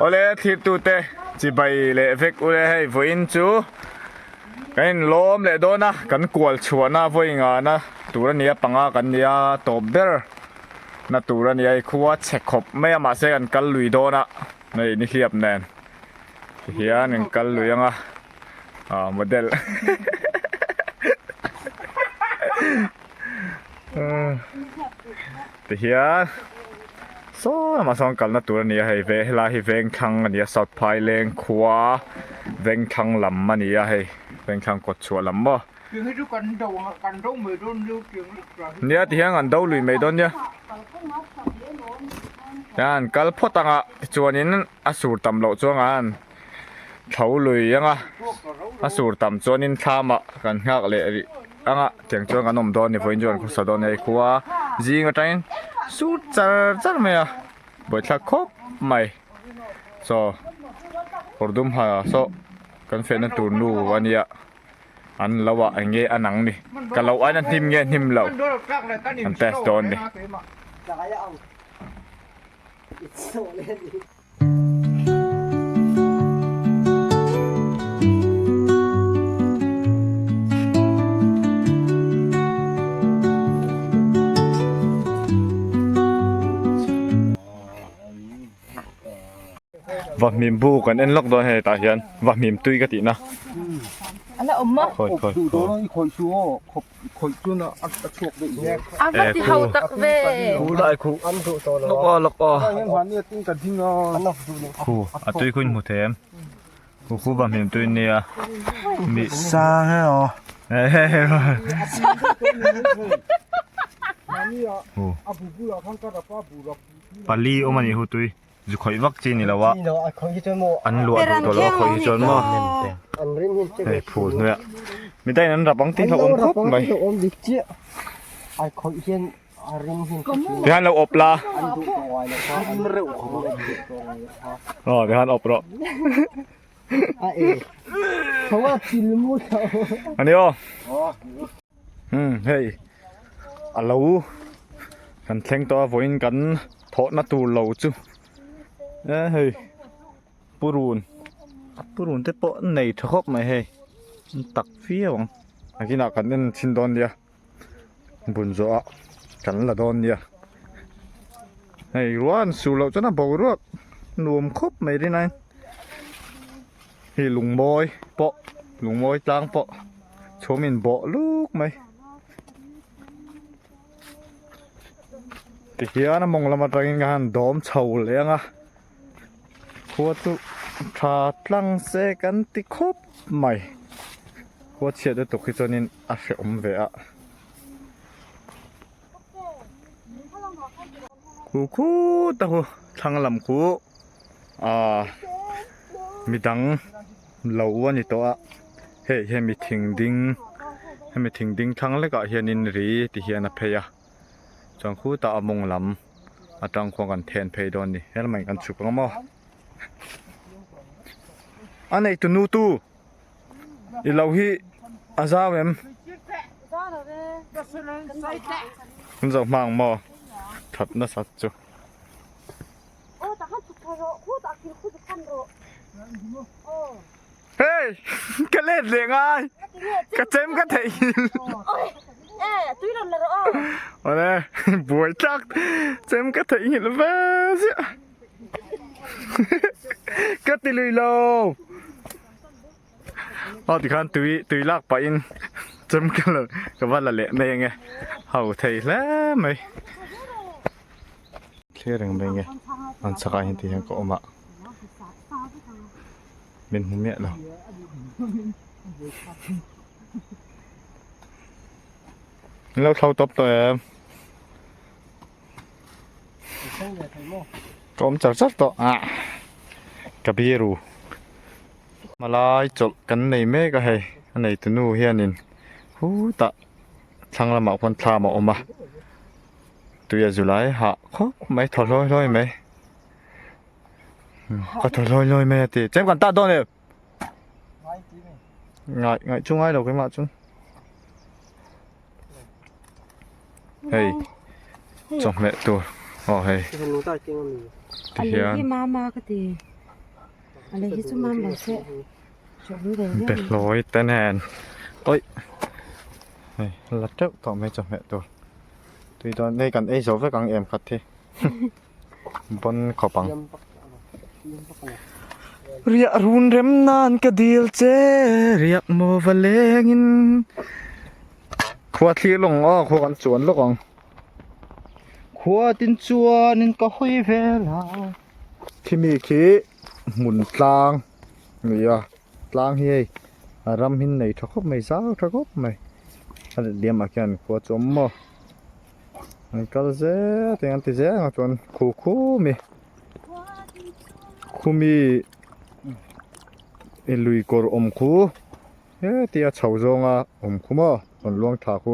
Awle thlirtute chibai leh vek ule hei vawiin chu kan in lawm leh dawn a kan kual chhuahna vawi ngana tur a nia panga kan nia tawp ber na tur a nia hei khua chhe khawp mai a mahse kan kal lui dawn a hei nihliap nen tihian kan kal lui ang a ah model Tihian saw lamah sawn kalna tur a ni a hei ve helai hi vengthlang a ni a south phaileng khua vengthlang lam a ni a hei vengthlang kawt chhuah lam maw nia tihian kan do lui mai dawn nia tihian kal phawt ang a tichuanin a sur tam loh chuan an tho lui ang a a sur tam chuanin thlam ah kan nghak leh rih ang a tiang chuan kan awm dawn a ni vawiin chu kan khawsa dawn a ni khua zing atangin sur char char mai a buaithlak khawp mai chaw kawr dum ha saw kan fehna tur nu a nia an lo ah eng nge a nang ni ka lo aina hnim nge hnim lo an test dawn a ni. Vahmim bu kan en lawk dawn hei tah hian vahmim tui ka tihna Ala awm maw? Khawi khawi khawi khawi chu aw khawi chu na a chhuak daih zel. A va ti ho tak ve. Khu lai khu an duh tawh lo lawk aw lawk aw. Heng mahni a ting ka ding a. An lak duh lo. Khu a tui khu in hmu thei em? Khu khu vahmim tui nia mi sang he aw. Khu pali awm a nih hu tui. Zu khawih vak chi ni lo a, an luah duh tawh lo a khawih hi chuan maw hei phul hnuaiah midangin an rap ang tih hlauhawm khawp mai tihian lo awp la aw tihian awp rawh a ni aw umm hei a lo kan thleng tawh a vawiin kan thawhna tur lo chu e hei purun purun te pawh an nei tha khawp mai hei an tak viau ang nakinah kan en chhin dawn nia bun zawh ah kan la dawn nia hei ruah an sur loh chuan a boruak nuam khawp mai rin a hei lungmawi pawh lungmawi tlang pawh chhum in bawh luk mai. Tihian a mawng lam atangin ka han dawm chho leh ang a khua chu tha tlang se kan ti khawp mai khua chhiat lutuk hi chuanin a hrehawm ve a khu khut a khu thlang lam khu ahh midang lo a ni tawh a. Hei hemi thing ding hemi thing ding thlang lekah hianin ri ti hian a phei a chuan khutah a mawng lam atang khuan kan then phei dawn a ni helmet in kan chhuk ang maw a nei tu nu tu i lo hi a zau em kan zo hma ang maw that nasat chu. Hey! Ka let leh ngai! Ka chem ka theih nghil. Awle, buai tlak chem ka theih nghilh ve ziah. Ka ti lui lo. Aw tikhan tui tui lak pahin chem ka la ka va la leh mai ange. Ho thei hle mai. Thlir reng mai nge an chhakah hian tihian ka awm a. Min hmu miah lo. Min lo thlo tawp tawh em? Ka awm char char tawh. Ah. Ka biru. Malai chawlh kan nei mek a hei. A neitu nu hianin hutah thlang lamah khuan thlam a awm a. Tui a zu lai hah khawp mai thaw hlawi hlawi mai. Ka thaw hlawi hlawi mai a ti. Chem kan tat dawn em? Ngai ngai chu ngai lo keimah chu. Hei chawhmeh tur. Aw hei. Ti hian. Mama ka ti. Behlawi te nen awih hei la teuh tawh mai chawhmeh tur tui dawn hei kan ei zo vek ang em khat hi bawn khawp ang. Riah run rem nan ka dil che riak maw va lengin khua thlir lawng aw khua kan chuan lawk ang. Khua tin chuanin ka hawi vel a. Khimi khi hmun tlang a ni a tlang hi hei a ram hi nei tha khawp mai zau tha khawp mai a lehliamah khian khua chu a awm maw an kal zel eng an ti zel ang chuan khu khumi khumi lui kawr awm khu hetia chho zawnga awm khu maw rawn luang thla khu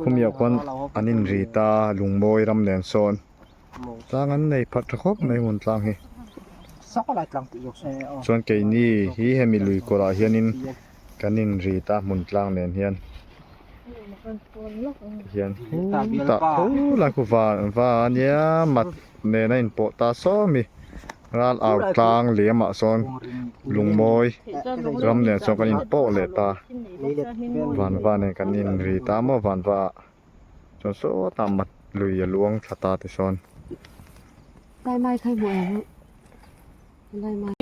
khumiah khuan an inri ta lungmawi ram nen sawn. Tlang an nei phat tha khawp mai hmun tlang hi. Chuan keini hi hemi lui kawrah hianin kan inrit a hmun tlang nen hian tihian tah khulai khu van va ania mat nen a inpawh ta saw mi ral au tlang liamah sawn lungmawi ram nen sawn kan inpawh leh ta van va nen kan inrit a maw van va ah. Chuan sawtah mat lui a luang thla ta ti sawn. Lai mai kha hmuh em lai mai.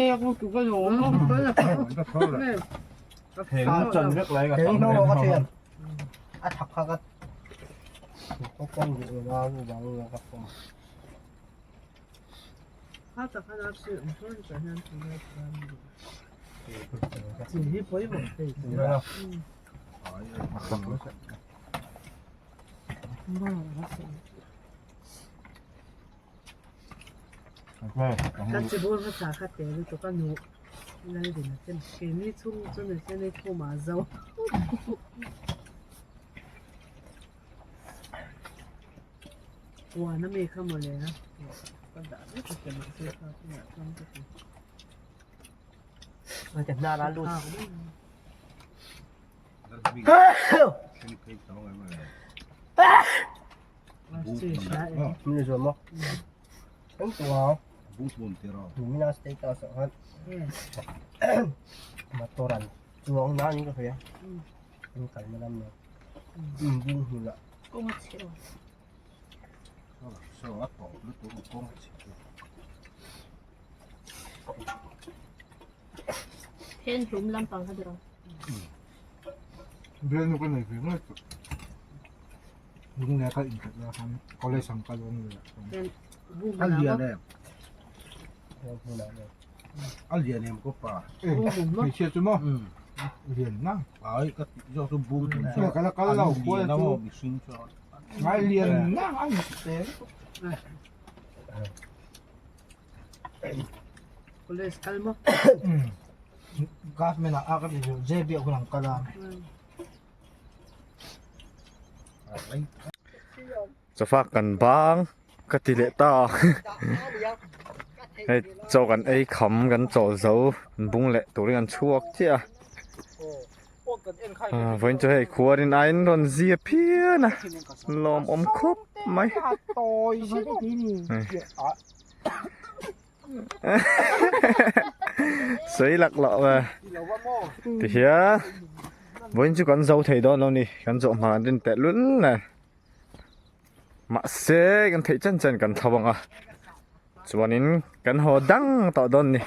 Bialnu ka nei ve ngei tawh. Lung leh ka inkhat lai khan college ang kal awm leh a lian em a lian em ko pa hmeichhia chu maw lian nang ai ka tih zawk chu bung chu ka la kal lo khual chu ngai lian nang a ni te College kal maw? Government ah ka ti JB ah hun ang kal a. Chawfak kan bang ka ti leh ta hei chaw kan ei kham kan chawl zo an bung leh turin an chhuak chiah a vawiin chu hei khuarin aiin rawn zia phian a lawmawm khawp mai. Sawi lak loh ve tihian vawiin chu kan zo thei dawn lo ni kan zawh hma an rin teh lul nen mahse kan theih chen chen kan thlo ang a chuanin kan haw dang tawh dawn ni.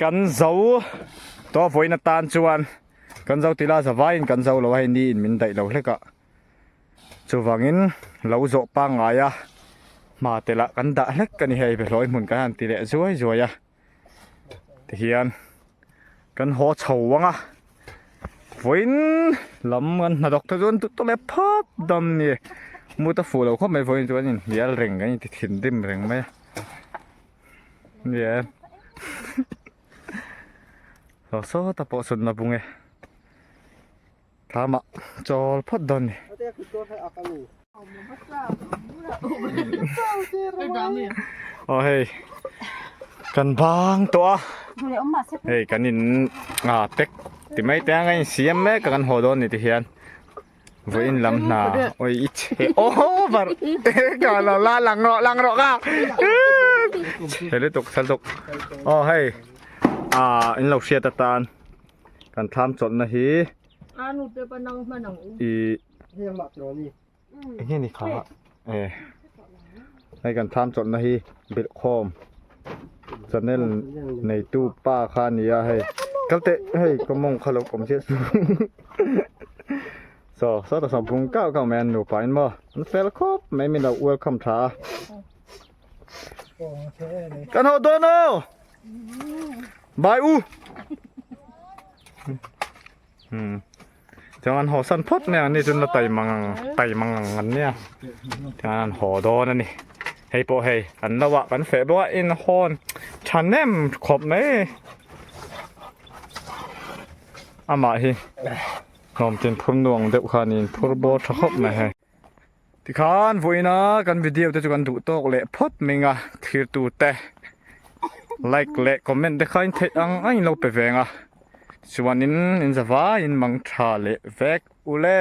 Kan zo tawh vawiin atan chuan kan zo tila zavaiin kan zo lo a hei niin min daih lo hlek a. Chuvangin lo zawh pangngai a hma telah kan dah hlek a ni hei behlawi hmun kan han ti leh zuai zuai a tihian kan haw chho ang a vawiin lam kan hnathawk te chuan duh tawh leh phawt dawn a ni mut a fuh lo khawp mai vawiin chu kan inhnial reng kan inti thinrim reng mai a ni e saw sawta pawh sawn la bung e. Tlamah chawl phawt dawn ni. Aw hei kan bang tawh a hei kan in ah pack ti mai te ang a insiam mek a kan haw dawn ni ti hian vawiin lam hna awi i chhe over ka lo la lang rawh lang rawh ka chhe lutuk chhe lutuk aw hei ah in lo hriat atan. Kan thlam chawlhna hi ih eng nge ni kha e hei kan thlam chawlhna hi bilhkhawm channel neitu pa kha a ni a hei kal teh hei ka mawng kha lo kawm chiah suh saw sawtah sawn bung kau kau mai a nupa in maw an fel khawp mai min lo welcome tha a kan haw dawn aw. Bye u. Hmm. Chuan an haw san phawt mai ang ni chuan la tai mang ang tai mang ang an nia. Chuan an haw dawn a ni. Hei pawh hei an lo ah kan feh bawk a in hawn thahnem khawp mai. Amah hi hnawmtin phur nuang deuh kha niin phur bawr tha khawp mai hei. Tikhan vawiina kan video te chu kan duh tawk leh phawt mai a thirtu te like leh comment te kha in theih ang ang in lo pe veng a chuanin in zavaiin mang tha leh vek ule.